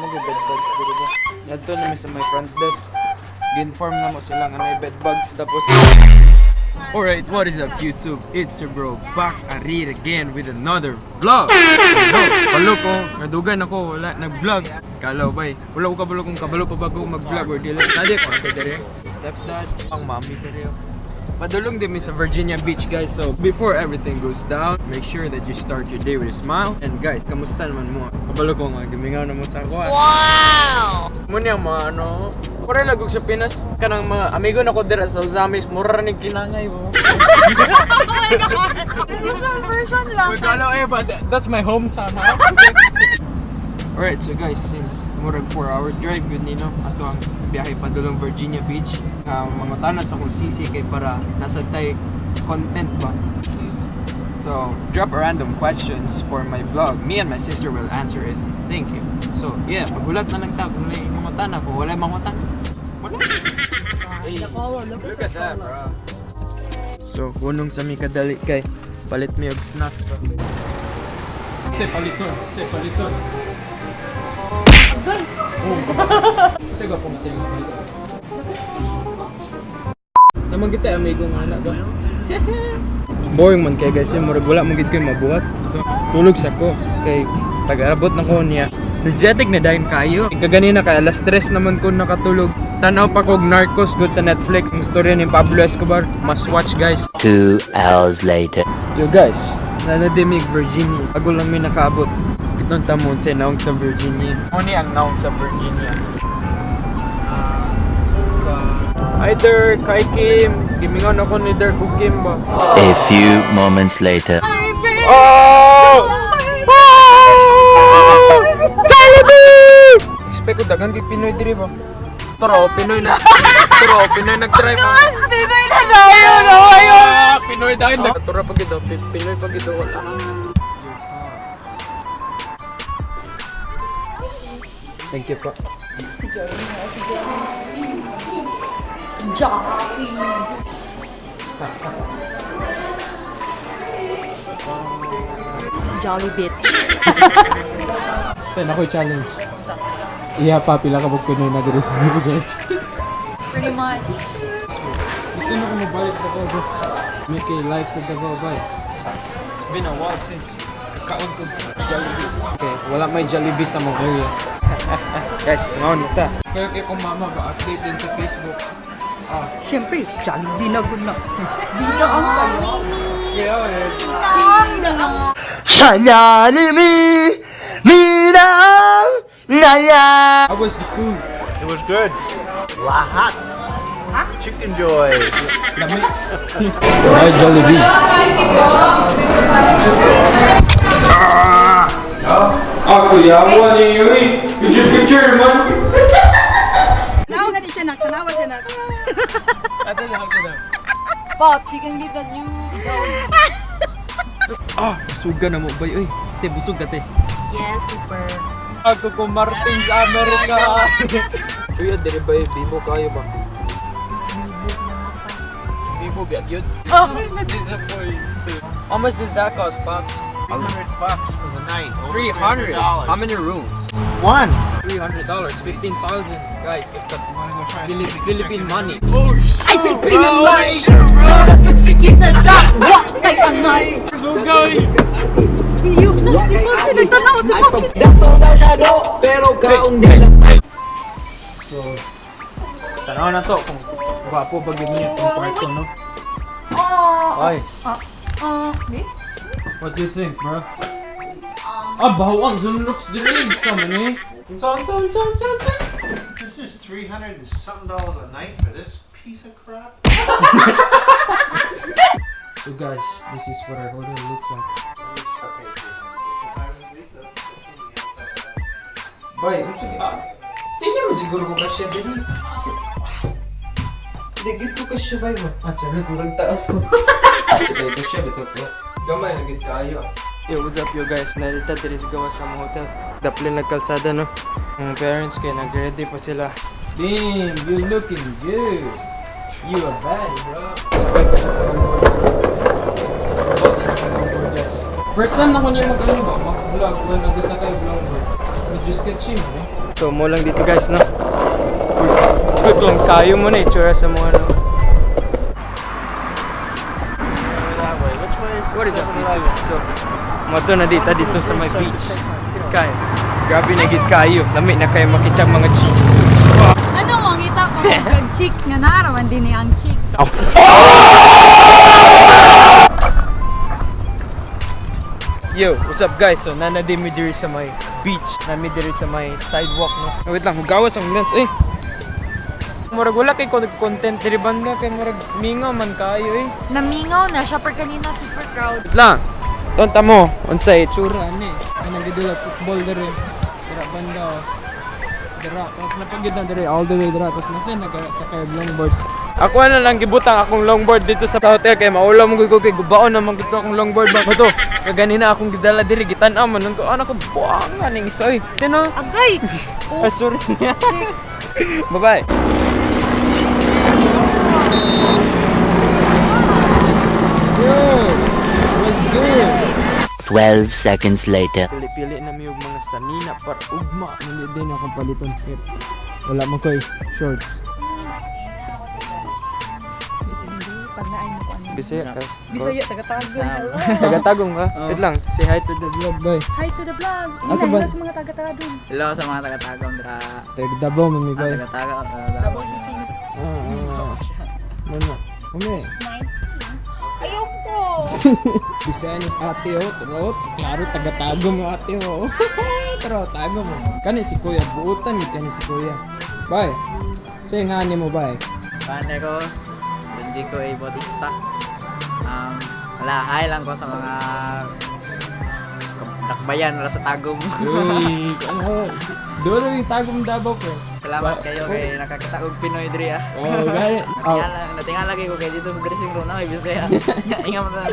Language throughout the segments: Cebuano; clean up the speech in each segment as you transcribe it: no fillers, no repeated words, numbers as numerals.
Ano yung bed bugs diri ba? Yadto na mi sa may front desk. Gi-inform na mo sila nga may bed bugs, tapos. Alright, what is up, YouTube? It's your bro, back at it again with another vlog! Bro, kabalo ko, nadugan ako, wala nag-vlog. Kalaw bay, wala ko kabalo kung kabalo pa bago mag-vlog or dili. Nadi ko, ate dere. Stepdad, ang mami dere. Padulong din mi sa Virginia Beach, guys. So before everything goes down, make sure that you start your day with a smile. And guys, kamusta naman mo? Kabalo ko nga, gimingaw na mo sa ako, ah. Wow! Mo niya mga ano, pare lagog sa Pinas, kanang mga amigo na ko dira sa Ozamis, mura ni kinangay mo. Oh my God! Version, version lang. Magkano eh, but that's my hometown, ha? Alright, so guys, since murag 4-hour drive gud ni, no, ato ang biyahe padulong Virginia Beach. Mangutana sa kong sisi kay para nasa tay content ba. So, drop a random questions for my vlog. Me and my sister will answer it. Thank you. So, yeah, maghulat na lang ta kung may mangutana ko. Wala mangutana. Wala. Hey, The color, look look at at the that, color. Bro. So, hunong sa mi kadali kay palit mi og snacks ba. Say paliton, say paliton. Good! Oh. Say ko pong sa paliton. Naman kita amigo nga na ba? Boring man kay guys, murag wala man gid koy mabuhat. So, tulog sa ko kay pag-abot na ko niya. Energetic na dayon kayo. Kaganina kay alas 3 naman ko nakatulog. Tanaw pa kog Narcos good sa Netflix. Ang storya ni Pablo Escobar. Must watch, guys. 2 hours later. Yo guys, naladimig Virginia. Bago lang may nakaabot. Kitong tamon sa naong sa Virginia. Ano ni ang naong sa Virginia? Either kay Kim, gimingon ako ni Der kug Kim ba. A few moments later. Oh! Oh! Jollibee! Expect ko daghan kay Pinoy diri ba? Toro, Pinoy na. Toro, Pinoy nag-drive. Mas Pinoy na tayo! No, ayun! Ah, Pinoy dahil. Tura pag ito, Pinoy pag ito, wala. Thank you po. Si Jerry nga, si Jerry. Si Jockey. Jolly bitch. Ten, ako'y challenge. Iya pa, pila ka bug Pinoy na diri sa Pretty much. Gusto na ko mabalik Davao, bro. Make a life sa Davao ba? It's been a while since kakaon ko Jollibee. Okay, wala may Jollibee sa mong area. Guys, ngaon na ta. Kaya kay kong mama ba update din sa Facebook. Ah, Siyempre, Jollibee na gud na. Bida ang sayo. Yeah, eh. Bida ang 하나님이 미랑 나야. How was the food? It was good. Lahat. Chicken Joy. Lami. Ay, Jollibee. Ah, kuya, wala niyo eh. Picture, picture, man. Tanawa gani siya nak, tanawa siya nak. Ate na, ate na. Pops, you can be the new Ah, busuga na mo bay, uy. Te, busog ka, te. Yes, super. Ako ko Martin sa Amerika. Chuya, dire bay, bibo kayo ba? Bibo, biag yun. Oh! Na-disappoint. How much does that cost, Pops? $300 for the night. 300. How many rooms? One. $300, 15,000. Guys, it's a You wanna go try Philippine money. Oh, shit. Ay, si Pinoy! It's a drop! Wa kay angay! Sugay! Iyo na si Pops! Nagtanaw si Pops! So, tanaw na to kung gwapo ba gyud niya itong kwarto, no? Oh! Ay, Oh, eh? What do you think, bro? Ah, baho ang Zunlux din sa man eh. Unsa, unsa, unsa, unsa, unsa? This is 300 and something dollars a night for this piece of crap. So guys, this is what our hotel looks like. Bay, unsa gi ah? Tingnan mo siguro kung kasya dili. Di gid ko kasya bay mo. Ah, charot, murag taas ko. Ito kasya bitaw ko. Gamay na gid kayo. Yo, what's up, yo guys? Nalita diri sa gawas sa among hotel. Daplin nagkalsada, no? Ang parents kay nag-ready pa sila. Damn, you looking good. You are bad, bro. Sakay ko sa longboard. Guys. First time na ko niya mag-ano ba, mag-vlog when nag-sakay og longboard. Medyo Just get chim, eh? So, mo lang dito, guys, no? Quick, quick lang kayo mo na itsura sa mga, no? That way. Which way is the What is up, 7-Eleven? YouTube? So, moto na dito, dito sa may beach. Kaya, grabe na gid kayo. Lami na kayo makita mga G. Ano mangita ko kag cheeks nga naarawan din ni ang cheeks. Yo, what's up, guys? So, nana din mi diri sa may beach. Nami diri sa may sidewalk, no? Wait lang, hugawas ang lens, eh. Murag wala kay content diri banda kay murag mingaw man kayo eh. Namingaw na siya per kanina super crowd. Wait lang. Tonta mo, unsay itsura ani. Ay nagidula football diri. Dira banda oh. Dira, tapos napagid na diri all the way dira tapos nasa nagsakay og longboard. Ako na lang gibutang akong longboard dito sa hotel kay maulaw mo gud ko kay gubaon naman gud ko akong longboard ba to. Kay ganina akong gidala diri gitan-aw man ko ana ko buang aning isa oy. Tino. Agay! Oh, Ay, sorry. Bye-bye. Yo, what's good? 12 seconds later. Pili-pili na mi og mga sanina para ugma. Mali din akong paliton kay wala man ko'y shorts. Bisaya ka. Bisaya taga-Tagum. Hello. Taga-Tagum ka? Wait lang, say hi to the vlog, boy. Hi to the vlog. Asa Hello ba? sa mga taga-Tagum. Hello sa mga taga-Tagum dira. Taga Davao man mi, Ah, boy. taga-Tagum, taga-Davao. Davao City. Ah, ah. Muna. Umi. Ayaw po. Bisaya ni ate oh, pero klaro taga-Tagum mo ate oh. Pero Tagum mo. Kani si kuya, buutan gid kani si kuya. Bye. Say nga ni mo, bye. Paano ko? Benji ko ay Bautista. Wala, hi lang ko sa mga dakbayan wala sa Tagum. Uy, ano? Doon na yung Tagum Davao ko. Salamat kayo kay nakakita og Pinoy diri ah. Oh, gaya. Oh, Natingala natingala ko kay dito sa dressing room na may Bisaya. Inga man lang.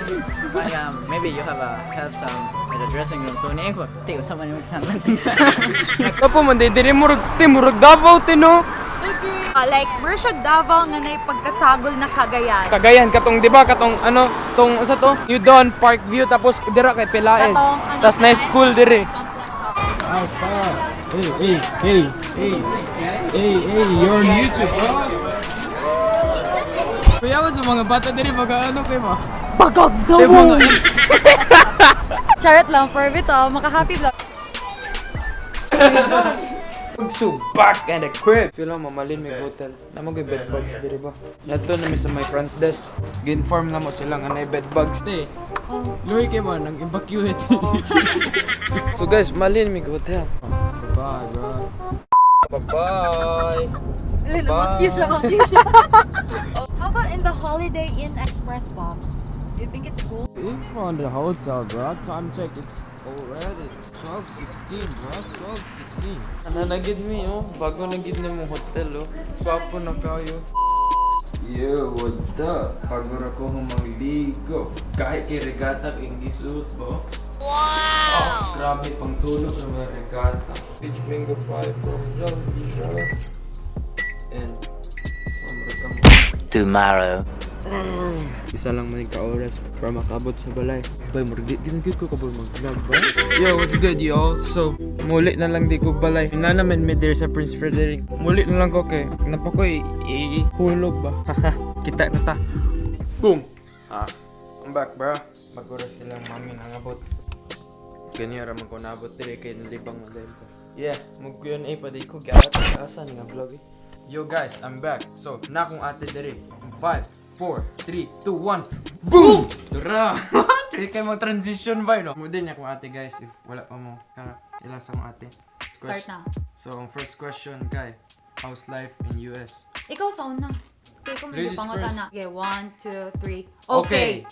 Kaya, maybe you have a help some at the dressing room. So niya ko, ti unsa man yung kinahanglan. Kapo man di diri murag ti murag Davao ti no. okay. Like, we're siya Davao nga na pagkasagol na Cagayan. Cagayan katong di ba katong ano tong unsa to? New Dawn Park View tapos dira kay Pelaez. Katong, ano, Tas na school diri. Complex, oh. Ah, stop. Hey, hey, hey, hey, hey, hey, you're on YouTube, bro. Kuya sa mga bata diri baga ano kay mo? Bagag Di mga MC. Charot lang, for bito, maka-happy vlog. So back and the crib. Feel mo mamalin may hotel. Namo gyud bed bugs diri ba? Nato na mi sa may front desk. Gi-inform na mo sila nga nay bed bugs te. Oh. Luhi kay mo nang evacuate. So guys, malin mi hotel. Bye, bro. Bye-bye. Cute siya, cute siya. How about in the Holiday Inn Express, Pops? Do you think it's cool? In front of the hotel, bro. Time check, it's already 12:16, bro. 12:16. Ano nagid mi, oh. Bago nagid na mong hotel, oh. Gwapo na kayo. Yo, what up? Bago ra ko humangligo. Kahit kay regata kay gisuot, bo. Wow! Oh, grabe, pangtulog ng mga regata. Peach mango pie from Jollibee, bro. And, oh, Tomorrow. Isa lang man ka oras para makabot sa balay. Bay, murag di ginagid ko kabol mag-vlog ba? Yo, what's good, y'all? So, muli na lang di ko balay. Na naman mi there sa Prince Frederick. Muli na lang ko kay napakoy ihulog ba. Kita na ta. Boom. Ah, I'm back, bro. Magura silang mami nangabot. Ganyan ra man ko naabot dire kay nalibang man dahil ko. Yeah, mag Q&A pa di ko giat asa ni nga vlog eh. Yo guys, I'm back. So, na akong ate dire. 5, 4, 3, 2, 1. Boom! Tara! Kaya kayo mag-transition ba, no? Mo din akong ate guys, if wala pa mo. Tara, ila sa akong ate. Start na. So, ang first question kay, how's life in US? Ikaw sa una. Okay, kung medyo Ladies pangutan first. na. Okay, one, two, three. Okay.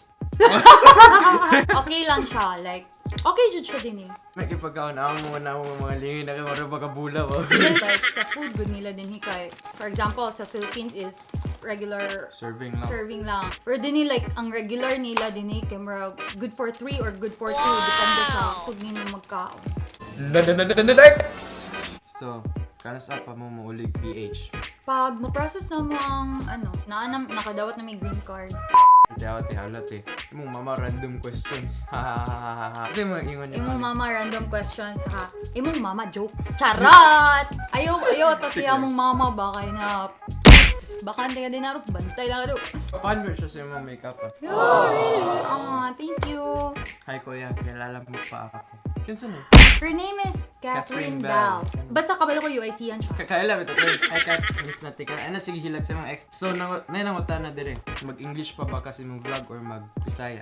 Okay lang siya. Like, okay jud siya din eh. May ipagkaon ako mga na mga lingin na kayo marang magabula ba? Like, sa food, good nila din hikay. For example, sa Philippines is regular Serving lang. serving lang. Pero din eh, like, ang regular nila din eh, kay murag good for 3 or good for 2, depende sa sug ninyo magkaon. Next! So, kanos pa mo muulig PH? Pag ma-process na mo ang, ano, naanam, nakadawat na may green card. Ate, ate, halat eh. Imong mama random questions. Ha ha ha ha ha. Kasi mo ingon niya. Imong mama random questions ha. Imong mama joke. Charot! Ayaw, ayaw to siya mong mama ba kay na baka hindi ka din narup, bantay lang ka do. Fan siya sa imong makeup ah. Oh, really? Aw, thank you. Hi kuya, kilala mo pa ako. Kinsa ni? Her name is Catherine Catherine Bell. Bell. Basta kabalo ko UIC yan siya. Kakaila ba ito? Hi Kat, miss na tika. Ano sige hilag sa mga ex. So nang nangutan na dire. Mag-English pa ba kasi mong vlog or mag-Bisaya?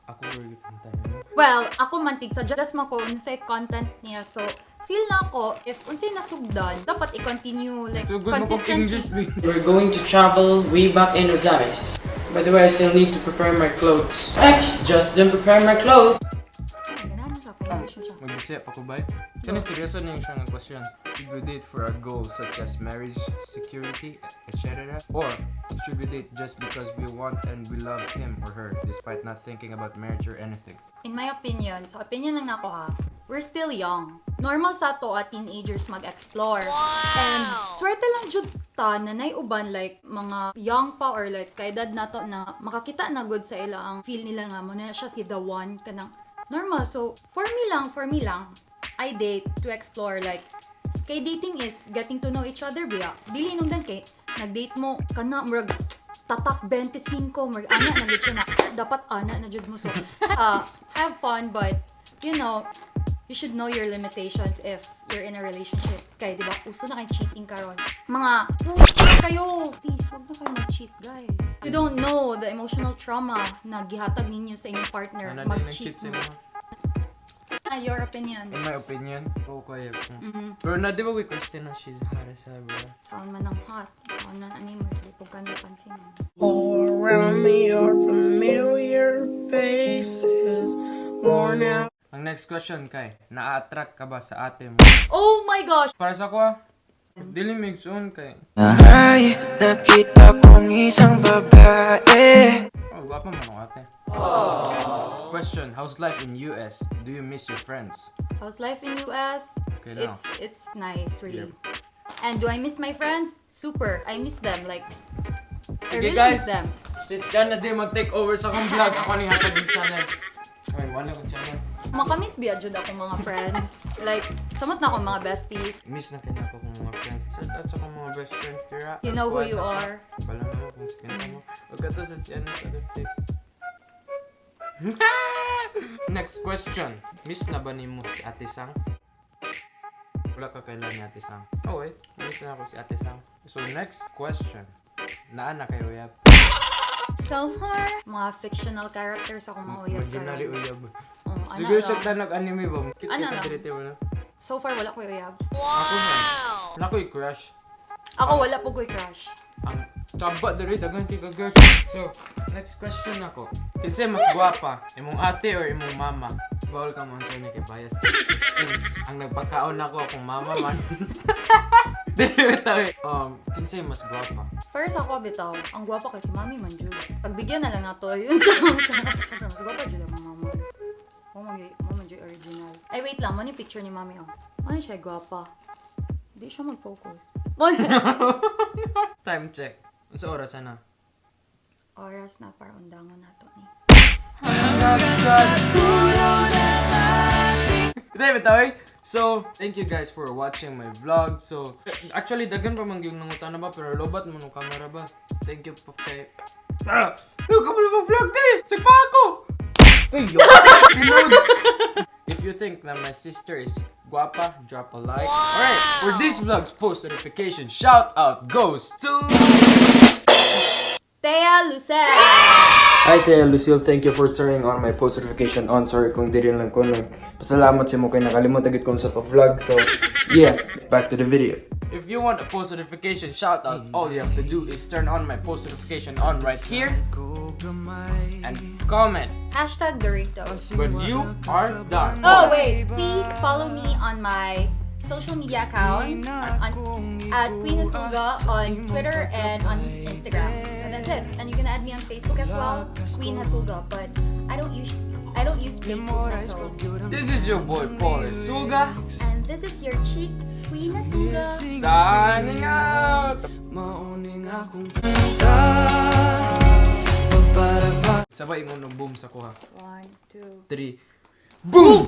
Ako very punta na. Well, ako man tig suggest mo ko unsay content niya. So, feel na ako if unsay nasugdan, dapat i-continue like So good mo kong English. consistency. We're going to travel way back in Ozamiz. By the way, I still need to prepare my clothes. Ex, just didn't prepare my clothes. Ay, ganahan mo siya, pa-English mo siya. Mag-Bisaya pa ko ba? Kani seryoso niya siya nga question. Should we date for a goal such as marriage, security, etc.? Or should we date just because we want and we love him or her despite not thinking about marriage or anything? In my opinion, sa opinion lang nako ha, we're still young. Normal sa to a teenagers mag-explore. And swerte lang jud ta na nay uban like mga young pa or like kaedad nato na makakita na good sa ila ang feel nila nga mo na siya si the one kanang normal. So for me lang, I date to explore, like kay dating is getting to know each other biya. Dili nung kay nag-date mo kana murag tatak 25 murag ana na gud siya na dapat ana na jud mo. So have fun, but you should know your limitations if you're in a relationship. Kay di ba uso na kay cheating karon, mga kayo, please wag na kayo mag-cheat, guys. You don't know the emotional trauma na gihatag ninyo sa inyong partner. Ano na Mag-cheat nag-cheat sa mo. imo? Ah, your opinion? In my opinion, okay. Pero na di ba we question na she's hot as hell, bro? Saan man ang hot, saan man ani mo kung kano pansin. All around me are familiar faces, worn out. Ang next question kay, na-attract ka ba sa ate mo? Oh my gosh. Para sa ko ah, dili mig soon kay. Ay, nakita kong isang babae. Oh, gwapa man ang ate. Question, how's life in US? Do you miss your friends? How's life in US? Okay lang. It's nice, really. Yep. And do I miss my friends? Super. I miss them. Like, I Sige really guys, miss them. si siya na din mag-take over sa akong vlog. Ako ni hatag ng channel. Ay, wala akong channel. Makamiss biya jud ako mga friends. Like, samot na akong mga besties. Miss na kanya ako kong mga friends. Shout out sa akong mga best friends dira. You know who Squad you ako. are. Bala na mo kung skin mo. Huwag ka to sa si ano sa si. Next question. Miss na ba nimo si Ate Sang? Wala ka kailan ni Ate Sang. Oh wait, miss na ako si Ate Sang. So next question. Naa na kayo uyab? So far, mga fictional characters ako mga uyab Imaginary karon. uyab. Oh, ana Siguro siya lang. tanag anime ba? Kit Ano lang? kita mo na. So far, wala ko uyab. Ako man. Nakoy crush. Ako wala po ko'y crush. Ang taba diri daghan kay ka girl. So, next question ako. Kinsa mas gwapa, imong ate or imong mama? Bawal ka mo answer ni kay bias. Since ang nagpakaon nako akong mama man. Dili bitaw eh. Kinsa mas gwapa? Pero sa ako bitaw, ang gwapa kay si mami man jud. Pagbigyan na lang nato yun sa mga. Mas gwapa jud ang mama. Oh man mo man jud original. Ay wait lang, mo ni picture ni mami oh. Ano siya gwapa? Di siya mag-focus. Mo Time check. Unsa oras na? Oras na para undangon nato ni. Hindi, bitaw eh. So, thank you guys for watching my vlog. So, actually, daghan pa man gyud nangutana ba, pero lobat mo nung camera ba. Thank you po kay... Ah! Ano ka mo vlog day? Sagpa ako! Tinod! If you think that my sister is guapa, drop a like. Alright, for this vlog's post notification, shout out goes to... Thea Lucet! Hi Thea Lucille, thank you for turning on my post notification on. Sorry kung di rin lang ko nagpasalamat sa mo kay nakalimot agad kong sa pa-vlog. So, yeah, back to the video. If you want a post notification shout out, all you have to do is turn on my post notification on right here and comment #Doritos. when you are done. Oh wait, please follow me on my social media accounts on @QueenHasulga on Twitter and on Instagram. So that's it. And you can add me on Facebook as well, Queen Hasulga. But I don't use Facebook na, so. This is your boy Paul Suga And this is your chick, Queen Hasulga. Signing out. Mauning akong kanta. Sabay mo no boom sa kuha. One, two. Three. Boom!